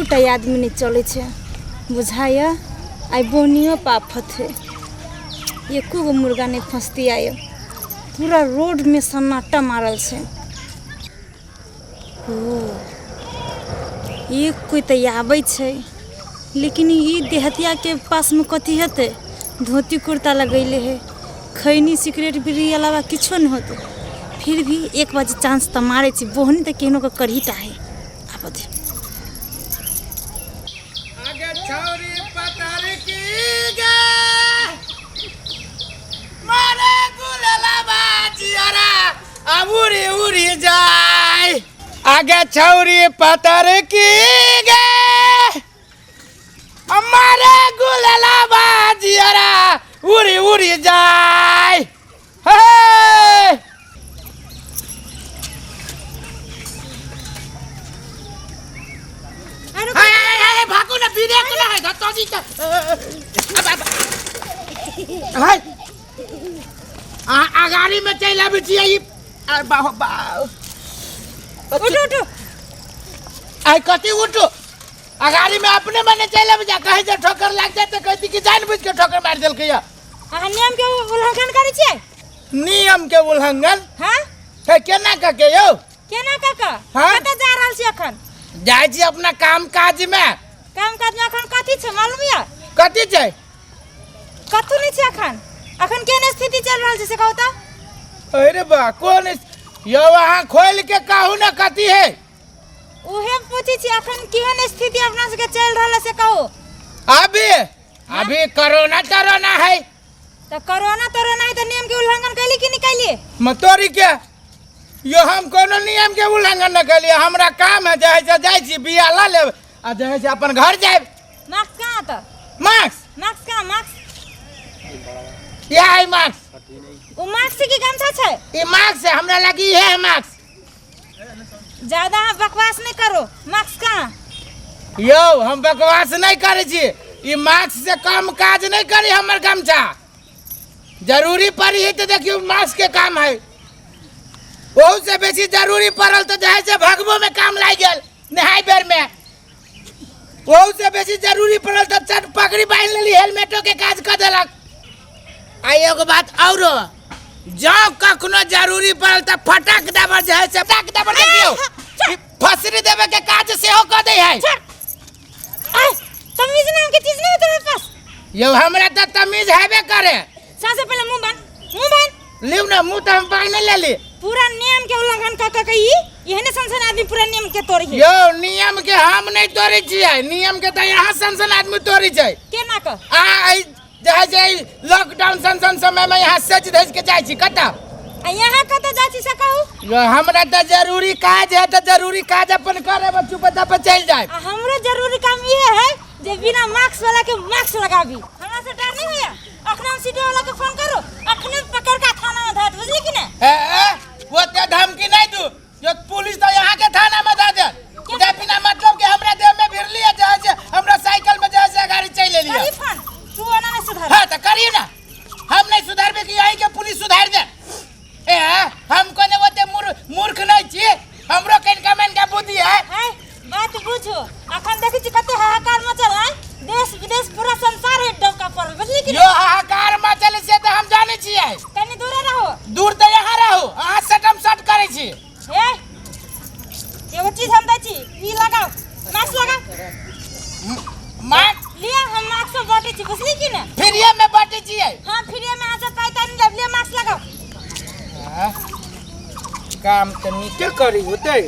एकोटा आदमी नहि चलै छै बुझाइए आइ बोनियो पाफत है एको गो मुर्गा नहि फँसती आइ पूरा रोडमे सन्नाटा मारल छै ओ एक कोइ तऽ आबै छै लेकिन ई देहतियाके पासमे कथी हेतै धोती कुर्ता लगैले है खैनी सिगरेट बीड़ी अलावा किछो नहि होतै फिर भी एक बार चांस तऽ मारै छी बोहनी तऽ केहनो के करही टा है आबऽ दे आगे छौरी पतर की गे मारे गुलला बाजियारा आ उड़ी उड़ी जाय आगे छौरी पतर की गे मारे गुलला बाजियारा उड़ी उड़ी जाय हे अरे हे हे हे भागू ना ब्रेक ना है धत्तो जी के अब अब हे आ अगाड़ी में चल आबै छियै ई आ बाहो बा उठो उठो आइ कथी उठू अगाड़ी में अपने मने चल आबै जा कहीं जे ठोकर लाग जाए तऽ कहती कि जान बुझ के ठोकर मारि देलकै या अहाँ नियम के उल्लंघन करै छियै नियम के उल्लंघन हाँ हे केना कऽ के यौ केना कऽ कऽ हाँ? कतऽ जा रहल छी अखन जाइ छी अपना काम काज मे काम काज में अखन कथी छै मालूम यऽ कथी छै कतौ नहि छै अखन अखन केहन स्थिति चलि रहल छै से कहू तऽ अरे बा कोन यौ अहाँ खोलि के कहू ने कथी है उहे पूछै छी अखन केहन स्थिति अपना सबके चलि रहल है से कहू अभी अभी कोरोना तरोना है तऽ कोरोना तोरोना है तऽ नियम के उल्लंघन कैली कि नहि कैली मतोरी के यो हम कोनो नियम के उल्लंघन न कैलिए हमरा काम है जे है से जाइ छी बिया ला लेब आ जे है से अपन घर जायब मास्क कहाँ तऽ मास्क मास्क कहाँ मास्क या है मास्क ओ मास्क की गमछा छै ई मास्क है हमरा लगी है मास्क ज्यादा अहाँ बकवास नहि करो मास्क कहाँ यौ हम बकवास नहि करै छी ई मास्क से कम काज नहि करी हमर गमछा जरूरी पड़ी है तऽ देखियौ मास्क के काम है ओहू से बेसी जरूरी पड़ल तऽ जे है से भगबो में काम लागि गेल नहाय बेर में ओहू से बेसी जरूरी पड़ल तऽ चट पगड़ी बान्हि लेली हेलमेटो के काज कऽ देलक आ एगो बात औरो जँ कखनो जरूरी पड़ल तऽ फटक देबर जे है से फटक देबर देखियौ ई फसरी देबे के काज सेहो कऽ दै है आय तमीज नाम के चीज नहीं है तुम्हारे पास यौ हमरा तऽ तमीज हेबे करे सबसे पहले मुंह बंद मुंह बंद लिउ ने मुँह तऽ हम बान्हि लेली पूरा नियम के उल्लंघन कर कर के ई एहने सन सन आदमी पूरा नियम के तोड़ी है यौ नियम के हम नहि तोड़ै छियै नियम के तऽ यहाँ सन सन आदमी तोड़ै छै केना क आ एहि जे है से लॉकडाउन सन सन समय में यहाँ सज धज के जाइ छी कतऽ आ यहाँ कतऽ जाइ छी से कहू यो हमरा तऽ जरूरी काज है तऽ जरूरी काज अपन करे चुप दप चलि जाए आ हमरो जरूरी काम ये है जे बिना मास्क वाला के मास्क लगाबी हमरा से डर नहीं होया अखने हम सीटी वाला के फोन करो अखने पकड़ के थाना में धर बुझली कि ने ए ए ओते धमकी नहीं दू जो पुलिस तो यहाँ के थाना में दे दे जे बिना मतलब के हमरा देह में भिड़ली है जे से हमरा साइकिल में जे से गाड़ी चल लेली करी फोन तू ओना नहीं सुधर हां तो करिए ना हम नहीं सुधारबे कि यहीं के पुलिस सुधार दे ए हम कोने ओते मूर्ख नहीं छी हमरो कनिका मनिका बुद्धि है है बात बुझो अखन देखै छी कते हाहाकार मचल है देश विदेश पूरा संसार है डबका पड़ल बुझली कि यो हाहाकार मचल से तो हम जाने छियै कनी दूरे रहो दूर तऽ यहाँ रहू अहाँ सटम सट करै छी ए एगो चीज हम दै छी ई लगाओ मास्क लगाओ मास्क लिया हम मास्क सब बांटै छी बुझली कि ने फ्रीए में बांटै छियै हाँ फ्रीए में अहाँ सब पाइ ताइ नहि लेब लिअ मास्क लगाओ काम तऽ नीके करी होतै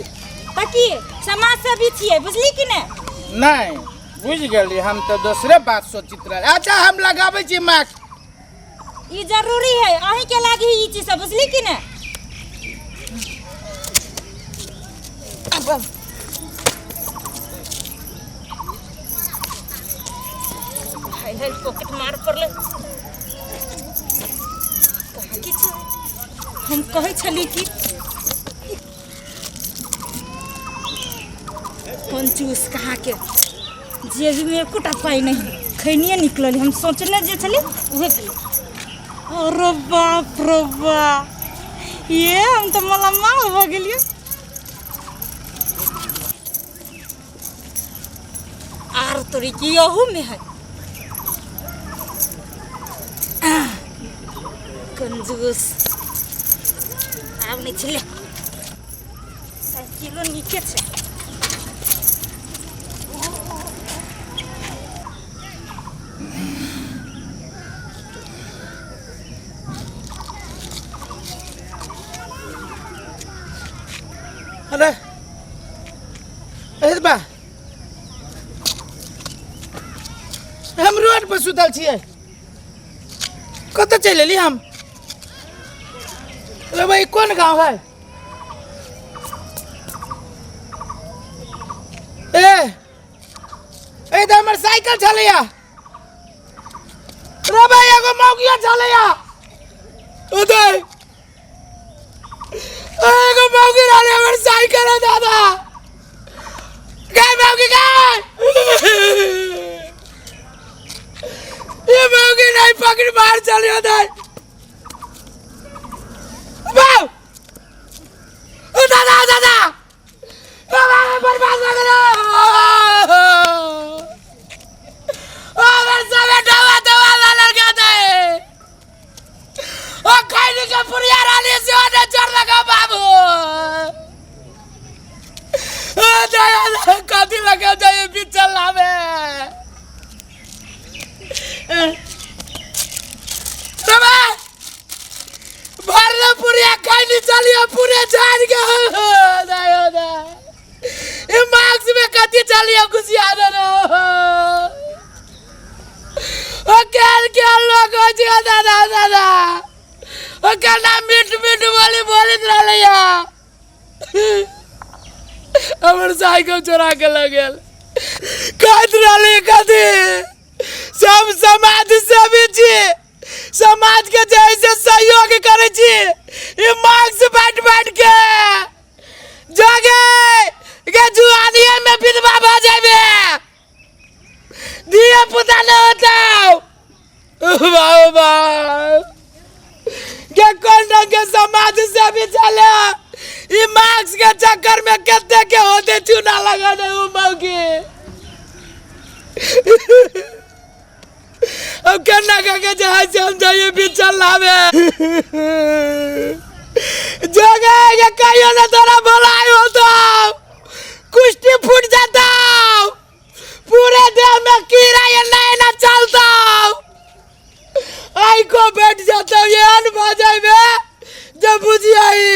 तऽ की समाज सेवी छियै बुझली कि ने नहि बुझि गेली हम तऽ दोसरे बात सोचित रहे अच्छा हम लगाबै छी मास्क ई जरूरी है अहीं के लागी ई चीज सब बुझली कि ने हाय हाय पॉकेट मार पड़लै कहाँ किछु हम कहै छली कि कंजूस कहाँ के जेबी में एकोटा पाइ नहीं खैनिए निकलल हम सोचने जे छली उहे भेलै अरे बाप रे बा ये हम तऽ मालामाल भऽ गेलियै आर तोरी की अहू में है। कंजूस आब नहि छलै, साइकिलो नीके छै। अरे अरे बा, हम रोड पर सुतल छियै, कतऽ चलि एली हम? अरे भाई, कोन गाँव है? ए ए, तऽ हमर साइकिल छलैया रे भाई, एगो मौगिया छलैया उदय, एगो मौगी रहलै, हमर साइकिल है दादा। गए मौगी गए, ये मौगी नहीं पकड़ मार चलियो दाई बाऊ। ओ दादा दादा, ओ बाबा, बर्बाद भऽ गेलो। ओ हमर सबे डबा दबा लड़का दे। ओ खैनी के पुरिया रहली से ओने चोर लगा बाबू। ओ दया, कथी लगा जाए बीच चलावे तबे भरले पुरिया खैनी चलिए पूरे झाड़ के। दया दया, ये मास्क में कथी चलिए घुसिया दे। ओ केल केल लोग हो छै दादा दादा, ओ केना मीठ मीठ बोली बोलैत रहलैया, हमर साइकिल चोरा के लऽ गेल। कहैत रहलै कथी, सब समाज सेवी छी, समाज के जे है से सहयोग करै छी, ई मास्क बाँटि बाँटि के जगे गे जुआनिये में विधवा भऽ जेबे, धिया पुता नहि होतौ। बाबू बाप के कोन ढंग के समाज से भी चले, ई मास्क के चक्कर में कते के होते चूना लगा दे उ मौगी। अब केना के जे है से हम जाइए बीच चलावे जगह के कहियो ना तोरा भलाई होतो, कुश्ती फूट जाता, पूरे देह में कीड़ा ये नया ना चलता, आई को बैठ जाता, ये अन भऽ में जब बुझियाई।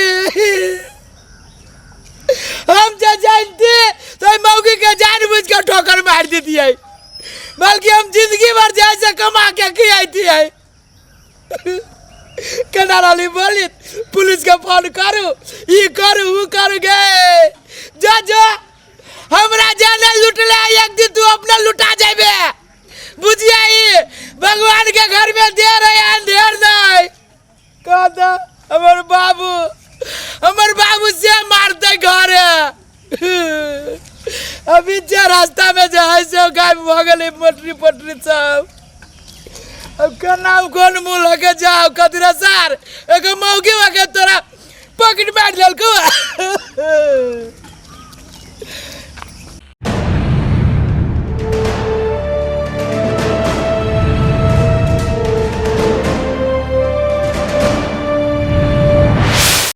हम जे जानती तो मौगी के जान बुझ के ठोकर मार देती, बल्कि हम जिंदगी भर जाए से कमा के खियाती है। केना रहली बोली, पुलिस के फोन करू, ई करू, ऊ करू। गे जा जा, हमरा जाने लुटले, एक दिन तू अपना लुटा जेबे, बुझियाई। भगवान के घर में देर है अंधेर नहीं। कह दे हमर बाबू, हमर बाबू से मारते घरे। अभी जे रास्ता में जे है से गायब भऽ गेलै पटरी पटरी सब। अब केना कोन मुँह लऽ के जाओ? कदरा सार एगो मौगी के तोरा पॉकेट मारि लेलकौ।